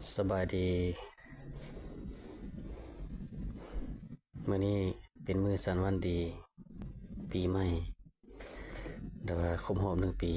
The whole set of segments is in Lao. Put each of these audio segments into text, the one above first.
ສະບາຍດີ. ມື້ນີ້ເປັນມື້ສັນວັນດີປີໃໝ່ ຫຼືວ່າຄົບຮອບໜຶ່ງປີ.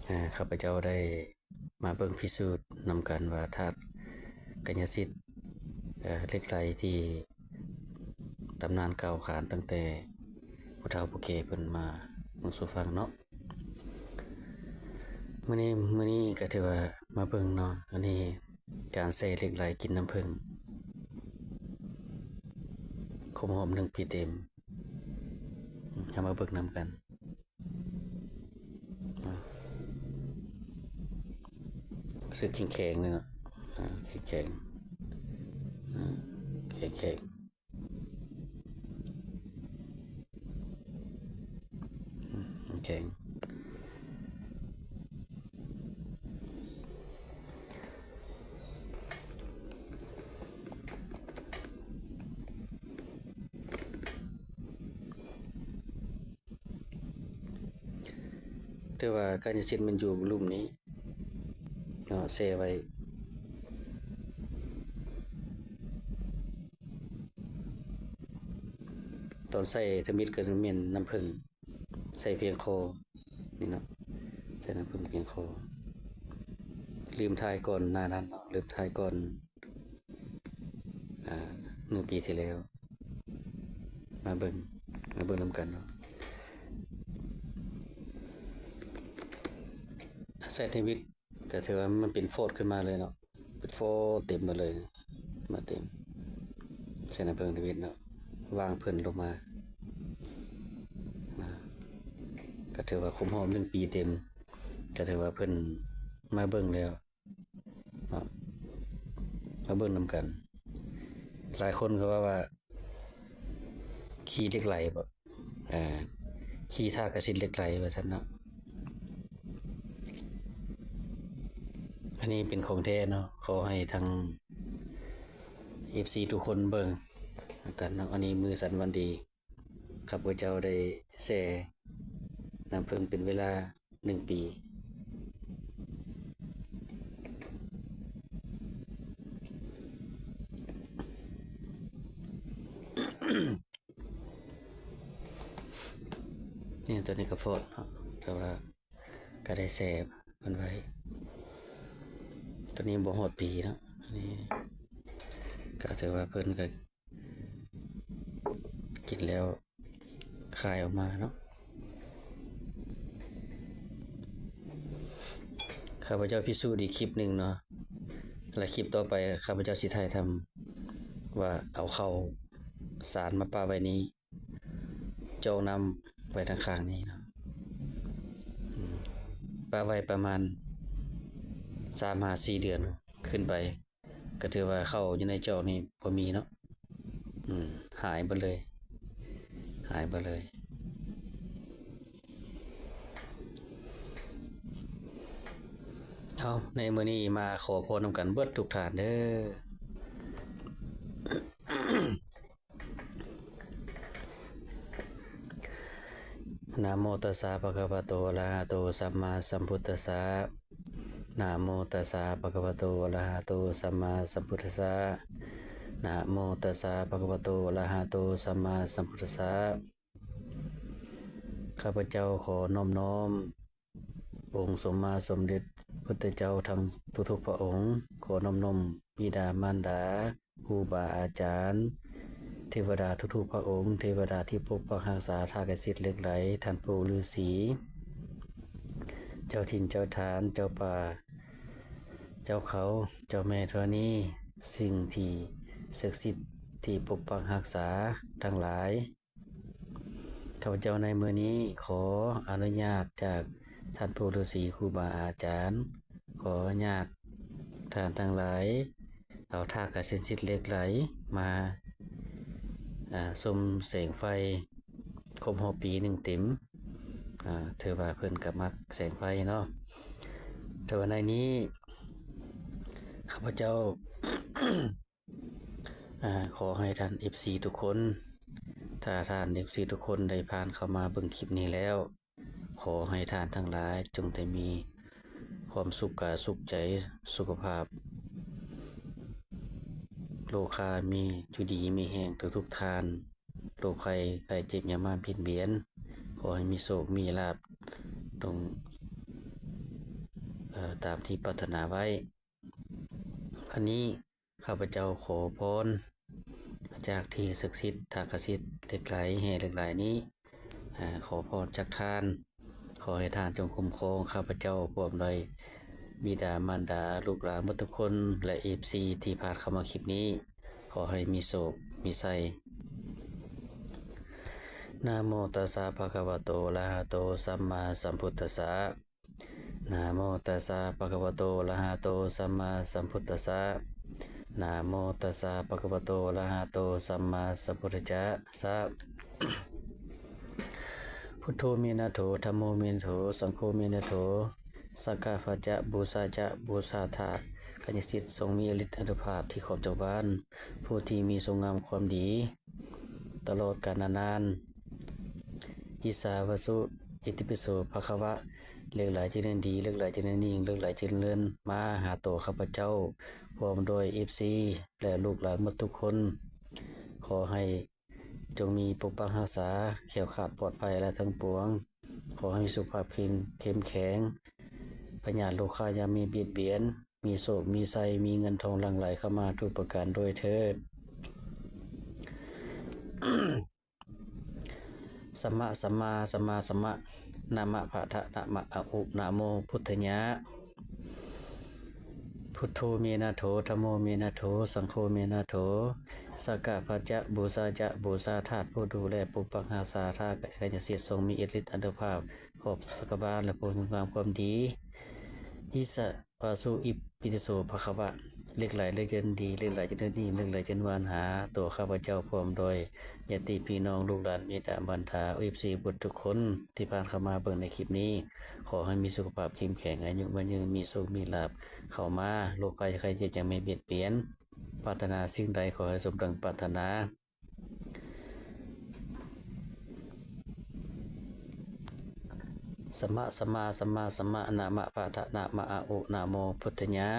ອາ ຂ້າພະເຈົ້າໄດ້ມາເບິ່ງພິສູດນຳກັນວ່າ ທາດກາຍະສິດ ເອີ ເຫຼັກໄຫຼທີ່ຕຳນານກ່າວຂານຕັ້ງແຕ່ຜູ້ເຖົ້າຜູ້ແກ່ເພິ່ນມາເວົ້າສູ່ຟັງເນາະ. ມື້ນີ້ ມື້ນີ້ກໍຖືວ່າມາເບິ່ງເນາະ ອັນນີ້ການແຊ່ເຫຼັກໄຫຼກິນນ້ຳເຜິ້ງ ຄົບຮອບໜຶ່ງປີເຕັມ. ເຮົາມາເບິ່ງນຳກັນ. ອາ ຮູ້ສຶກແຂງໆເລີຍເນາະ. ອາ ແຂງໆ ອາ ແຂງໆ ອືມ ແຂງ. ແຕ່ວ່າກາຍະສິດມັນຢູ່ລຸ່ມນີ້ເນາະ ແຊ່ໄວ້. ຕອນໃສ່ທຳອິດກໍແມ່ນນ້ຳເຜິ້ງ ໃສ່ພຽງຄໍນີ້ເນາະ ໃສ່ນ້ຳເຜິ້ງພຽງຄໍ. ລືມຖ່າຍກ່ອນໜ້ານັ້ນເນາະ ລືມຖ່າຍກ່ອນ ອາ ໜຶ່ງປີທີ່ແລ້ວ. ມາເບິ່ງ ມາເບິ່ງນຳກັນເນາະ. ໃສ່ທຳອິດ ກໍຖືວ່າມັນເປັນຟອດຂຶ້ນມາເລີຍເນາະ ເປັນຟອດເຕັມໝົດເລີຍ ມາເຕັມ ໃສ່ນ້ຳເຜິ້ງທຳອິດເນາະ ວາງເພິ່ນລົງມານະ. ກໍຖືວ່າຄົບຮອບໜຶ່ງປີເຕັມ ກໍຖືວ່າເພິ່ນມາເບິ່ງແລ້ວເນາະ ມາເບິ່ງນຳກັນ. ຫຼາຍຄົນກໍເວົ້າວ່າ ຂີ້ເຫຼັກໄຫຼບໍ ເອີ ຂີ້ທາດກາຍະສິດເຫຼັກໄຫຼວ່າຊັ້ນເນາະ. ອັນນີ້ເປັນຂອງແທ້ເນາະ. ຂໍໃຫ້ທາງເອັຟຊີທຸກຄົນເບິ່ງນຳກັນເນາະ. ອັນນີ້ມື້ສັນວັນດີ ຂ້າພະເຈົ້າໄດ້ແຊ່ນ້ຳເຜິ້ງເປັນເວລາ ໜຶ່ງປີ. ນີ້ ຕົວນີ້ກໍຟອດເນາະ ແຕ່ວ່າກໍໄດ້ແຊ່ເພິ່ນໄວ້. ຕົວນີ້ບໍ່ຮອດປີເນາະ ອັນນີ້ກໍຖືວ່າເພິ່ນກໍ ກິນແລ້ວຄາຍອອກມາເນາະ. ຂ້າພະເຈົ້າພິສູດອີກຄລິບໜຶ່ງເນາະ ແລະ ຄລິບຕໍ່ໄປຂ້າພະເຈົ້າຊິຖ່າຍທຳວ່າເອົາເຂົ້າສານມາປະໄວ້ນີ້ ຈອກນ້ຳໄວ້ທາງຂ້າງນີ້ເນາະ ອືມ ປະໄວ້ປະມານສາມຫາສີ່ເດືອນຂຶ້ນໄປ. ກໍຖືວ່າເຂົ້າຢູ່ໃນຈອກນີ້ບໍ່ມີເນາະ ອືມ ຫາຍເບິດເລີຍ ຫາຍເບິດເລີຍ. ເອົາ ໃນມື້ນີ້ມາຂໍພອນນຳກັນເບິດທຸກທ່ານເດີ. ນະໂມຕັດສະ ພະຄະວະໂຕ ອະລະຫະໂຕ ສຳມາສຳພຸດທັດສະ. ນະໂມຕັດສະ ພະຄະວະໂຕ ອະລະຫະໂຕ ສຳມາສຳພຸດທັດສະ. ນະໂມຕັດສະ ພະຄະວະໂຕ ອະລະຫະໂຕ ສຳມາສຳພຸດທັດສະ. ຂ້າພະເຈົ້າຂໍນອບນ້ອມ ອົງສົມມາສົມເດັດພຸດທະເຈົ້າທັງທຸກໆພະອົງ, ຂໍນອບນ້ອມບິດາມານດາ, ຄູບາອາຈານ, ເທວະດາທຸກໆພະອົງ, ເທວະດາທີ່ປົກປັກຮັກສາທາດກະສິດເຫຼັກໄຫຼ, ທ່ານປູ່ລືສີ, ເຈົ້າຖິ່ນເຈົ້າຖານ, ເຈົ້າປ່າເຈົ້າເຂົາ, ເຈົ້າແມ່ທໍນີ, ສິ່ງທີ່ສັກສິດທີ່ປົກປັກຮັກສາທັງຫຼາຍ. ຂ້າພະເຈົ້າໃນມື້ນີ້ຂໍອະນຸຍາດຈາກທ່ານປູ່ລືສີຄູບາອາຈານ, ຂໍອະນຸຍາດທ່ານທັງຫຼາຍເອົາທາດກະສິດເຫຼັກໄຫຼມາ ອາ ຊົມແສງໄຟຄົບຮອບປີໜຶ່ງເຕັມ. ອາ ຖືວ່າເພິ່ນກໍມັກແສງໄຟເນາະ. ແຕ່ວ່າໃນນີ້ ຂ້າພະເຈົ້າ ອາ ຂໍໃຫ້ທ່ານເອັຟຊີທຸກຄົນ, ຖ້າທ່ານເອັຟຊີທຸກຄົນໄດ້ຜ່ານເຂົ້າມາເບິ່ງຄລິບນີ້ແລ້ວ, ຂໍໃຫ້ທ່ານທັງຫຼາຍຈົ່ງໄດ້ມີຄ ຄວາມສຸກກາຍສຸກໃຈ ສຸຂະພາບໂລຄາມີຢູ່ດີມີແຮງທຸກໆທ່ານ. ໂລກໄຂ້ໄຂ້ເຈັບຢ່າມາບຽດບຽນ, ຂໍໃຫ້ມີໂຊກມີລາບ ຕົງ ເອີ ຕາມທີ່ປາດຖະໜາໄວ້. ອັນນີ້ ຂ້າພະເຈົ້າຂໍພອນຈາກທີ່ສັກສິດ ທາກະສິດເຫຼັກໄຫຼ ແຮ່ເຫຼັກໄຫຼນີ້ ອາ ຂໍພອນຈາກທ່ານ, ຂໍໃຫ້ທ່ານຈົ່ງຄຸ້ມຄອງຂ້າພະເຈົ້າ ພ້ອມດ້ວຍບິດາມານດາ ລູກຫຼານໝົດທຸກຄົນ ແລະ ເອັຟຊີ ທີ່ຜ່ານເຂົ້າມາຄລິບນີ້ ຂໍໃຫ້ມີໂຊກມີໄຊ. ນະໂມຕັດສະ ພະຄະວະໂຕ ອະລະຫະໂຕ ສຳມາສຳພຸດທັດສະ. ນະໂມຕັດສະ ພະຄະວະໂຕ ອະລະຫະໂຕ ສຳມາສຳພຸດທັດສະ. ນະໂມຕັດສະ ພະຄະວະໂຕ ອະລະຫະໂຕ ສຳມາສຳພຸດທັດສະ. ພຸດໂທເມນະໂຖ ທຳໂມເມນະໂຖ ສັງໂຄເມນະໂຖ ສັກກາພະຈະ ບູຊາຈະ ບູຊາທາດ ກາຍະສິດ ຊົງມີອາລິດອານຸພາບທີ່ຂອບຈັກວານ ຜູ້ທີ່ມີຄຸນງາມຄວາມດີ ຕະຫຼອດການນານ. ອິສາວະສຸ ອິຕິປິໂສ ພະຄະວະ. ເຫຼັກໄຫຼຈະເລີນດີ ເຫຼັກໄຫຼຈະເລີນຍິ່ງ ເຫຼັກໄຫຼຈະເລີນມາຫາໂຕຂ້າພະເຈົ້າ ພ້ອມດ້ວຍເອັຟຊີ ແລະ ລູກຫຼານໝົດທຸກຄົນ. ຂໍໃຫ້ ຈົ່ງມີປົກປັກຮັກສາ ແຄ້ວຄາດປອດໄພແລະທັງປວງ. ຂໍໃຫ້ມີສຸຂະພາບເຂັ້ມ ເຂັ້ມແຂງ, ພະຍາດໂລຄາຢ່າມີບຽດບຽນ, ມີໂຊກມີໄຊ, ມີເງິນທອງຫຼັ່ງໄຫຼເຂົ້າມາທຸກປະການດ້ວຍເທີດ. ສະມະ ສະມາ ສະມາ ສະມະ ນະມະ ພະທະ ນະມະ ອະອຸ ນະໂມ ພຸດທະຍະ. ພຸດໂທເມນະໂຖ ທຳໂມເມນະໂຖ ສັງໂຄເມນະໂຖ ສັກກາພະຈະ ບູຊາຈະ ບູຊາທາດ ຜູ້ດູແລປົກປັກຮັກສາ ທາດກາຍະສິດ ຊົງມີອິດລິດອານຸພາບ ຂອບຈັກກະວານ ແລະ ຜູ້ມີຄວາມດີ. ອິສາວະສຸ ອິຕິປິໂສ ພະຄະວະ. ເຫຼັກໄຫຼຈະເລີນດີ ເຫຼັກໄຫຼຈະເລີນຍິ່ງ ເຫຼັກໄຫຼຈະເລີນມາຫາໂຕຂ້າພະເຈົ້າ ພ້ອມດ້ວຍຍາດຕິພີ່ນ້ອງ ລູກຫຼານ ບິດາມານດາ ເອັຟຊີ ໝົດທຸກຄົນ ທີ່ຜ່ານເຂົ້າມາເບິ່ງໃນຄລິບນີ້ ຂໍໃຫ້ມີສຸຂະພາບເຂັ້ມແຂງ, ອາຍຸໝັ້ນຍືນ, ມີໂຊກມີລາບເຂົ້າມາ, ໂລກໄພໄຂ້ເຈັບຢ່າມີບຽດບຽນ. ປາດຖະໜາສິ່ງໃດ ຂໍໃຫ້ສົມດັ່ງປາດຖະໜາ. ສະມະ ສະມາ ສະມາ ສະມະ ນະມະ ພະທະ ນະມະ ອະອຸ ນະໂມ ພຸດທະຍະ.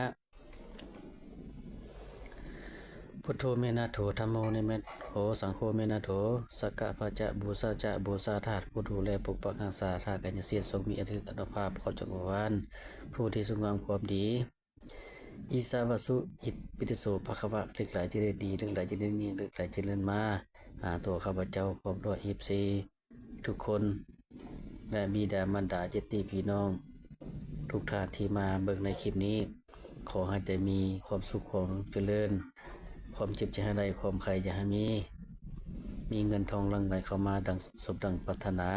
ພຸດໂທເມນະໂຖ ທຳໂມເມນະໂຖ ສັງໂຄເມນະໂຖ ສັກກາພະຈະ ບູຊາຈະ ບູຊາທາດ ຜູ້ດູແລປົກປັກຮັກສາ ທາດກາຍະສິດ ຊົງມີອາລິດອານຸພາບ ຂອບຈັກກະວານ ຜູ້ທີ່ຊົງງາມຄວາມດີ. ອິສາວະສຸ ອິຕິປິໂສ ພະຄະວະ. ເຫຼັກໄຫຼຈະເລີນດີ ເຫຼັກໄຫຼຈະເລີນຍິ່ງ ເຫຼັກໄຫຼຈະເລີນມາຫາຕົວຂ້າພະເຈົ້າ ພ້ອມດ້ວຍເອັຟຊີ ທຸກຄົນ ແລະ ບິດາມານດາ ຍາດຕິພີ່ນ້ອງ ທຸກທ່ານທີ່ມາເບິ່ງໃນຄລິບນີ້ ຂໍໃຫ້ແຕ່ມີຄວາມສຸກ ຄວາມຈະເລີນ, ຄວາມເຈັບຢ່າໃຫ້ໄດ້, ຄວາມໄຂ້ຢ່າໃຫ້ມີ, ມີເງິນທອງຫຼັ່ງໄຫຼເຂົ້າມາດັ່ງສົມດັ່ງປາດຖະໜາ.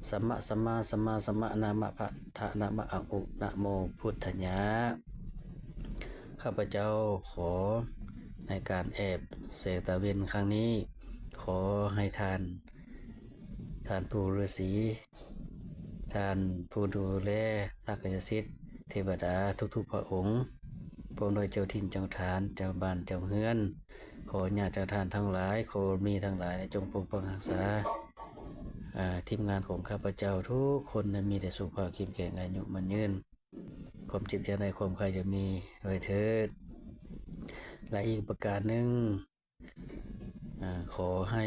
ສະມະ ສະມາ ສະມາ ສະມະ ນະມະ ພະທະ ນະມະ ອະອຸ ນະໂມ ພຸດທະຍະ. ຂ້າພະເຈົ້າຂໍໃນການແອບແສງຕາເວັນຄັ້ງນີ້ ຂໍໃຫ້ທ່ານ ທ່ານປູ່ລືສີ, ທ່ານຜູ້ດູແລທາດກາຍະສິດ, ເທວະດາທຸກໆພະອົງ, ພ້ອມດ້ວຍເຈົ້າຖິ່ນເຈົ້າຖານ, ເຈົ້າບ້ານເຈົ້າເຮືອນ, ຂໍຍາດເຈົ້າທ່ານທັງຫຼາຍ, ຂໍມີທັງຫຼາຍ ຈົ່ງປົກປັກຮັກສາ ອາ ທີມງານຂອງຂ້າພະເຈົ້າທຸກຄົນ ໃຫ້ມີແຕ່ສຸຂະພາບເຂັ້ມແຂງ, ອາຍຸໝັ້ນຍືນ, ຄວາມເຈັບຢ່າໄດ້, ຄວາມໄຂ້ຢ່າມີດ້ວຍເທີດ. ແລະ ອີກປະການໜຶ່ງ, ອາ ຂໍໃຫ້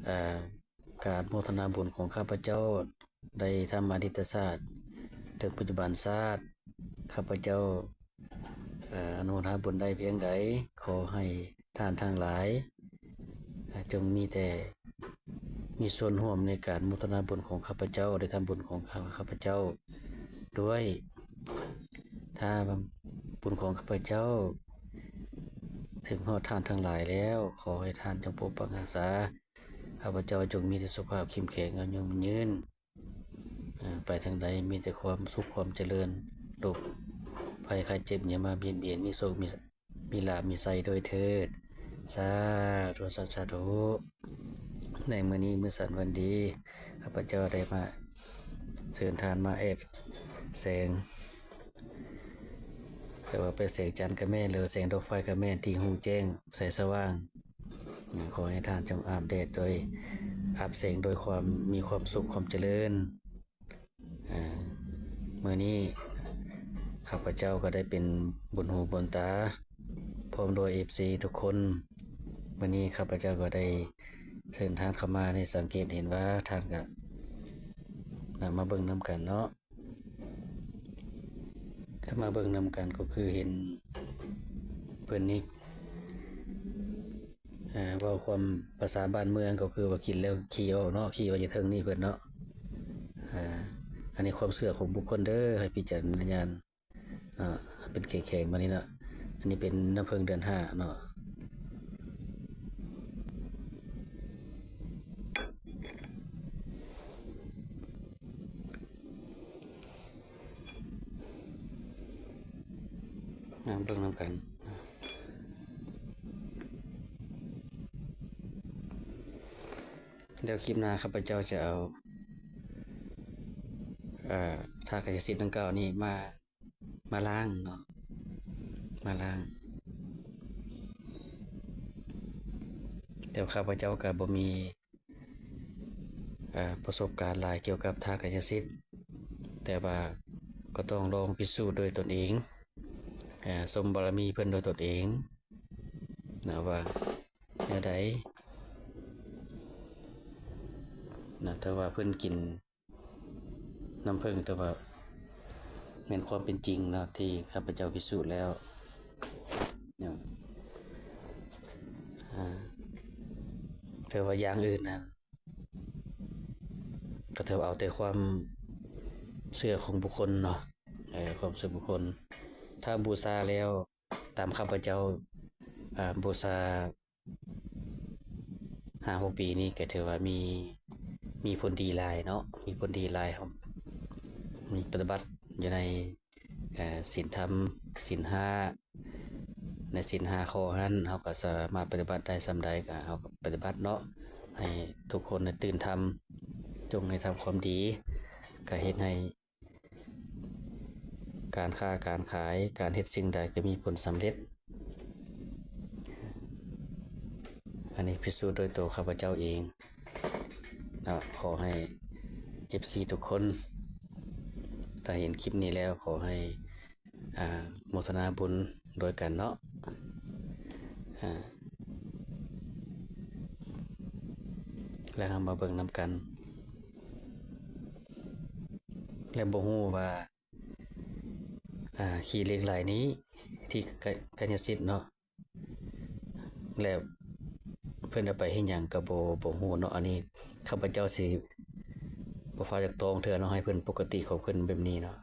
ອາ ການໂມທະນາບຸນຂອງຂ້າພະເຈົ້າ ໄດ້ທຳອະດີດຕະຊາດ ເຖິງປັດຈຸບັນຊາດ, ຂ້າພະເຈົ້າ ອາ ອະນຸໂມທະນາບຸນໄດ້ພຽງໃດ, ຂໍໃຫ້ທ່ານທັງຫຼາຍ ອາ ຈົ່ງມີແຕ່ ມີສ່ວນຮ່ວມໃນການໂມທະນາບຸນຂອງຂ້າພະເຈົ້າ ໄດ້ທຳບຸນຂອງຂ້າ ຂ້າພະເຈົ້າດ້ວຍ. ຖ້າບຸນຂອງຂ້າພະເຈົ້າເຖິງຮອດທ່ານທັງຫຼາຍແລ້ວ, ຂໍໃຫ້ທ່ານຈົ່ງປົກປັກຮັກສາ ຂ້າພະເຈົ້າຈົ່ງມີແຕ່ສຸຂະພາບເຂັ້ມແຂງ, ອາຍຸໝັ້ນຍືນ, ອາ ໄປທາງໃດມີແຕ່ຄວາມສຸກຄວາມຈະເລີນ, ໂລກໄພໄຂ້ເຈັບຢ່າມາບຽດບຽນ, ມີໂຊກມີ ມີລາບມີໄຊດ້ວຍເທີດ. ສາທຸ ສາທຸ. ໃນມື້ນີ້ມື້ສັນວັນດີ ຂ້າພະເຈົ້າໄດ້ມາເຊີນທ່ານມາແອບແສງ, ແຕ່ວ່າເປັນແສງຈັນກະແມ່ນ ຫຼືແສງດອກໄຟກະແມ່ນ ທີ່ຮູ້ແຈ້ງໃສສະຫວ່າງ. ຂໍໃຫ້ທ່ານຈົ່ງອາບແດດໂດຍ ອາບແສງໂດຍຄວາມມີຄວາມສຸກຄວາມຈະເລີນ. ມື້ນີ້ຂ້າພະເຈົ້າກໍໄດ້ເປັນບຸນຫູບຸນຕາ ພ້ອມດ້ວຍເອັຟຊີທຸກຄົນ. ມື້ນີ້ຂ້າພະເຈົ້າກໍໄດ້ເຊີນທ່ານເຂົ້າມາ ໄດ້ສັງເກດເຫັນວ່າທ່ານກໍນຳມາເບິ່ງນຳກັນເນາະ. ກໍມາເບິ່ງນຳກັນ ກໍຄືເຫັນເພິ່ນນີ້ ເວົ້າຄວາມພາສາບ້ານເມືອງ ກໍຄືວ່າກິນແລ້ວຂີ້ອອກເນາະ, ຂີ້ອອກຢູ່ເທິງນີ້ເພິ່ນເນາະ. ອັນນີ້ຄວາມເຊື່ອຂອງບຸກຄົນເດີ ໃຫ້ພິຈາລະນາຍານເນາະ, ເປັນແຂງໆມານີ້ເນາະ. ອັນນີ້ເປັນນ້ຳເຜິ້ງເດືອນຫ້າເນາະ. ມາເບິ່ງນຳກັນ. ແລ້ວຄລິບໜ້າຂ້າພະເຈົ້າຈະເອົາ ເອີ ທາດກາຍະສິດດັ່ງກ່າວນີ້ມາ ມາລ້າງເນາະ, ມາລ້າງ. ແຕ່ວ່າຂ້າພະເຈົ້າກໍບໍ່ມີ ເອີ ປະສົບການຫຼາຍກ່ຽວກັບທາດກາຍະສິດ, ແຕ່ວ່າກໍຕ້ອງລອງພິສູດດ້ວຍຕົນເອງ, ເອີ ຊົມບາລະມີເພິ່ນດ້ວຍຕົນເອງນະ ວ່າແນວໃດນະ. ຖ້າວ່າເພິ່ນກິນ ນ້ຳເຜິ້ງ ແຕ່ວ່າແມ່ນຄວາມເປັນຈິງເນາະ ທີ່ຂ້າພະເຈົ້າພິສູດແລ້ວເນາະ. ອາ ແຕ່ວ່າຢ່າງອື່ນນະ ກໍຖືວ່າເອົາແຕ່ຄວາມເຊື່ອຂອງບຸກຄົນເນາະ, ເອີ ຄວາມເຊື່ອບຸກຄົນ. ຖ້າບູຊາແລ້ວ ຕາມຂ້າພະເຈົ້າ ອາ ບູຊາ ຫ້າຫົກປີນີ້ກໍຖືວ່າມີ ມີຜົນດີຫຼາຍເນາະ, ມີຜົນດີຫຼາຍ. ເຮົາມີປະຕິບັດຢູ່ໃນ ເອີ ສິນທຳ ສິນຫ້າ ໃນສິນຫ້າຂໍ້ຫັ້ນ ເຮົາກໍສາມາດປະຕິບັດໄດ້ສ່ຳໃດ ກໍເຮົາກໍປະຕິບັດເນາະ. ໃຫ້ທຸກຄົນໄດ້ຕື່ນທຳ ຈົ່ງໃຫ້ທຳຄວາມດີ ກໍເຮັດໃຫ້ ການຄ້າການຂາຍ ການເຮັດສິ່ງໃດກໍມີຜົນສຳເລັດ. ອັນນີ້ພິສູດໂດຍໂຕຂ້າພະເຈົ້າເອງເນາະ. ຂໍໃຫ້ເອັຟຊີທຸກຄົນ ຖ້າເຫັນຄລິບນີ້ແລ້ວ ຂໍໃຫ້ ອາ ໂມທະນາບຸນດ້ວຍກັນເນາະ. ອາ ແລ້ວເຮົາມາເບິ່ງນຳກັນ. ແລະ ບໍ່ຮູ້ວ່າ ອາ ຂີ້ເຫຼັກໄຫຼນີ້ ທີ່ກະ ກາຍະສິດເນາະ ແລ້ວເພິ່ນເອົາໄປເຮັດຫຍັງກໍບໍ່ ບໍ່ຮູ້ເນາະ. ອັນນີ້ຂ້າພະເຈົ້າຊິບໍ່ຟ້າວຢາກຕ້ອງເທື່ອເນາະ, ໃຫ້ເພິ່ນປົກກະຕິຂອງເພິ່ນແບບນີ້ເນາະ.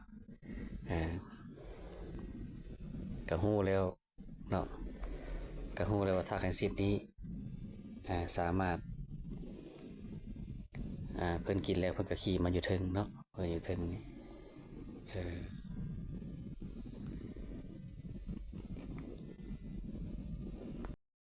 ອາ ກໍຮູ້ແລ້ວ ເນາະ, ກໍຮູ້ແລ້ວວ່າທາດກາຍະສິດນີ້ ອາ ສາມາດ ອາ ເພິ່ນກິນແລ້ວເພິ່ນກໍຂີ້ມາຢູ່ເທິງເນາະ, ເພິ່ນຢູ່ເທິງນີ້ ເອີ